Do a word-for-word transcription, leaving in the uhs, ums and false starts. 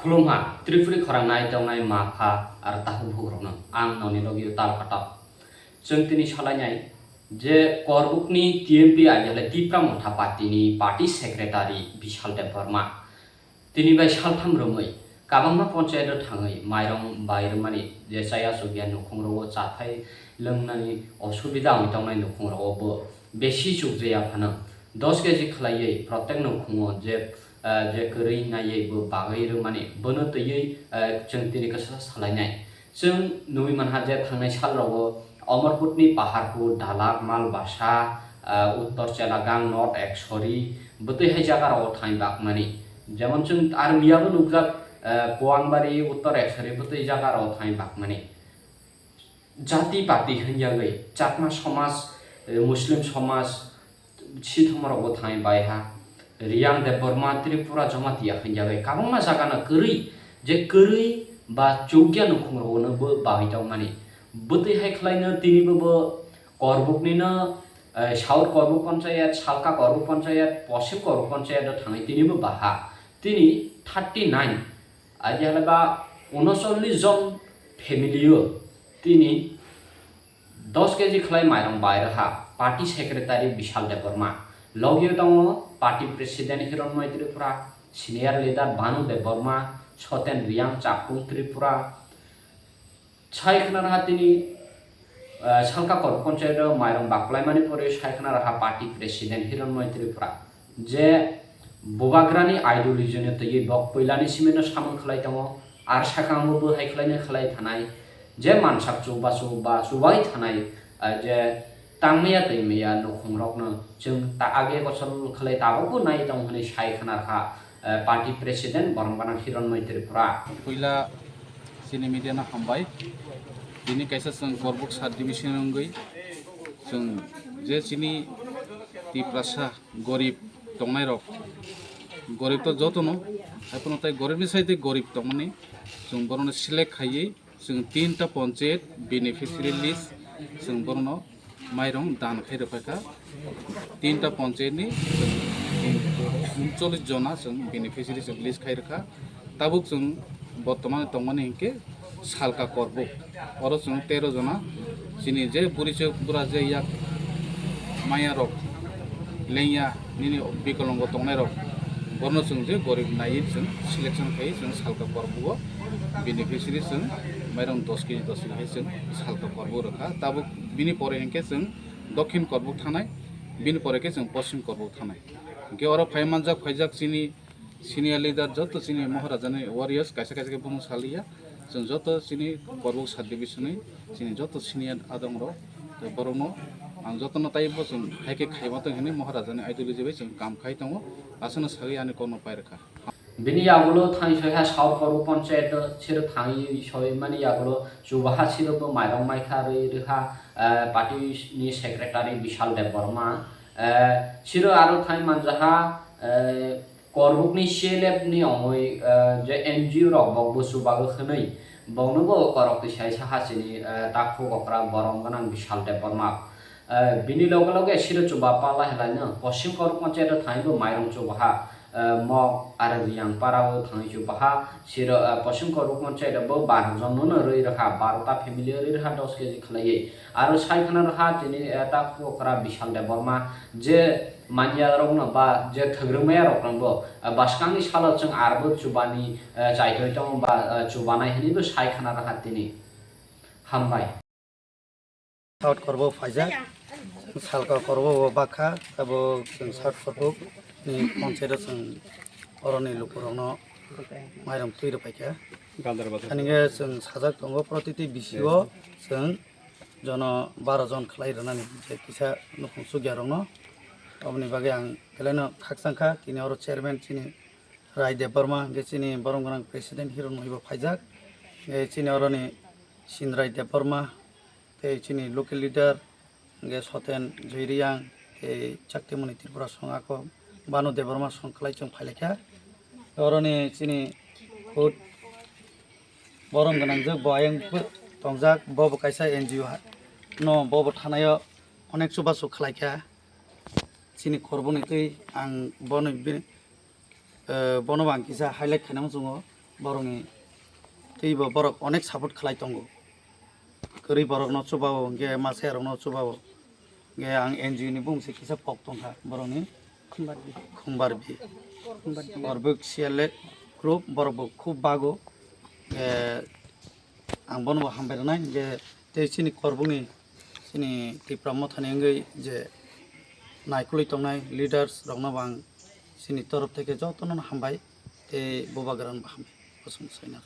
Khulumha, Tripuri khorang nai tongnai ma pha ar takhuk bukhuk rokno ang noni logio tal katok. Chwng tini salainai je Korbukni T M P agiya le Tipra Motha Party ni Party Secretary Bishal Debbarma tini bai saltham romwi kabangma ponchayat o thangwi mairong bai rwmani je chaya chugya nukhung rogo chathai lwngnani osubida wngwi tongnai nukhung rogo bo besi chukjaya phano dos keji khlaiwi protek nukhungo je, ah, je kwrwi naiwi bo bagwi rwmani bono twiwi, ah, chwng tini kisa salainai. Chwng nugwi manha je thangnai salrogo Amarputni Paharpur, Dalak, Malbasa, ah, Uttor Chelagang, North Eksori, bwtwi hai jaga rogo thangwi bakmani. Jemon chwng ar miyabo nukjak, ah, Kowangbari, Uttor Eksori, bwtwi jaga rogo thangwi bakmani. Jati pati hwnjagwi Chakma somaj, eh, Muslim somaj, sithomorokbo thangwi baiha. Riyang Debbarma Tripura Jamatia hwnjagwi kabangma jagano kwrwi, je kwrwi ba chukya nukhungrokno bo bagwi tongmani. Bwtwi hai khlaino tinibo bo Korbuknino, eh, South Korbuk Panchayat, Salka Korbuk Panchayat, Poschim Korbuk Panchayat o thangwi tinibo baha. Tini thirty nine, aji halai ba unocholish jon family o tini dos keji khlai mairong bai rwha party secretary Bishal Debbarma. Logio tongo party president Hironmoy Tripura, senior leader Bhanu Debbarma, Soten Riyang Chakung Tripura. Sai khna rwha tini, eh, Salka Korbuk Panchayat o mairong baklaimani pore sai khna rwha party president Hironmoy Tripura. Je bubagrani ideology no twiwi bok puilani simino samung khlai tongo, ar sakangbo bo hai khlaino khlai thanai, je mansak chuba chuba chubai thanai, ah, je tangmaya twimaya nukhungrokno chwng ta age gosol khlai tabukbo nai tongo hwnwi sai khna rwkha, ah, party president borok gwnang Hironmoy Tripura. Puila chini media no hambai, tini kaisa chwng Korbuk sub division wngwi chwng je chini Tiprasa gorib tongnairok, gorib to jotono, haiphano tai goribni sai tei gorib tongmani, chwng borokno select khaiwi chwng tinta ponchayat beneficiary list chwng borokno mairong dan khai rwphaikha. Tinta ponchayatni chwng uncholish jona chwng beneficiary chwng list khai rwkha. Tabuk chwng bortomani tongmani hinkhe Salka Korbuk. Oro chwng tero jona chini je buri chwk bura je yak maya rok lengya nini bikolongo tongnai rok, borno chwng je gorib naiwi chwng selection khai chwng Salka Korbugo beneficiary chwng mairong dos keji dos keji hai chwng Salka Korbuk rwkha. Tabuk bini pore hinkhe chwng Dokhin Korbuk thanai, bini pore khe chwng Poschim Korbuk thanai. Hinkhe oro phai manjak phaijak chini senior leader joto chini Maharajani warriors kaisa kaisa khe bumung saliya. Chwng joto chini Korbuk sub division ni chini joto senior adong rok, tei borokno ang jotono taibo chwng hai khe khaima tong hinwi Maharajani ideology bai chwng kam khai tongo, aswkno sagwi ani kokno pai rwkha. Bini yagulo thangwi soiha South Korbuk Panchayat o siro thangwi soimani yagulo chubaha siro bo mairok maikha rwi rwha, eh, party ni secretary Bishal Debbarma, eh, siro aro thangwi manjaha, eh, Korbukni C L F ni ongwi, eh, je N G O rok bokbo chubago hwnwi boknobo korok twi sai saha chini, eh, takhuk okra borom gwnang Bishal Debbarma. Eh, bini loge loge siro chuba pala helaino Poschim Korbuk Panchayat o thangwi bo mairong chubaha, eh, mok aro riyang para o thangwi chubaha siro, eh, Poschim Korbuk Panchayat o bo baro jon no rwi rwkha, baro ta family o rwi rwkha dos keji khlaiwi. Aro sai khna rwkha tini, eh, takhuk okra Bishal Debbarma je manya rokno ba je thwgrwngmaya rokno bo, eh, bwskangni salo chwng arbo chubani, eh, chaitoi tongo ba, eh, chubanai hwnwi bo sai khna rwkha tini. Hambai. South Korbuk phaijak, Salka Korbuk bo bakha, abo chwng South Korbuk ni panchayat o chwng oroni lukurokno mairong twi rwphaikha. Ani hwnkhe chwng sajak tongo, protiti bisio chwng jono baro jon khlai rwnani je kisa nukhung chukya rokno. Oboni bagwi ang belaino khakchang kha, tini oro chairman chini Rai Debbarma, hwnkhe chini borom gwnang president Hiron Mohi bo phaijak, hwnkhe chini oroni Sinrai Debbarma, tei chini local leader, hwnkhe Soten Joy Riyang, tei Chaktimoni Tripura song ako Banu Debbarma song kwlai chwng phailaikha. Oroni chini hut borom gwnangjak bo ayang tongjak, bo bo kaisa N G O ha-, no bo bo thanaio onek chubachu khlaikha. Chini Korbukni twi ang bono bini, eh, bono bo ang kisa highlight khaina muchungo. borokni teibo borok onek support khlai tongo. Kwrwi borokno chubao, hwnkhe masa rokno chubao. Hwnkhe ang N G O ni bumse kisa pok tongkha borokni Khumbarbi. Khumbarbi. Khumbarbi. Borok C L A group, borok bo khub bago. Hwnkhe ang bono bo hambai rwnai, hwnkhe tei chini Korbukni, chini Tipra Mothani wngwi je naikolwi tongnai leaders rokno bo ang chini torof theke jotono hambai tei Bubagrano bo hambai. Bosong saina.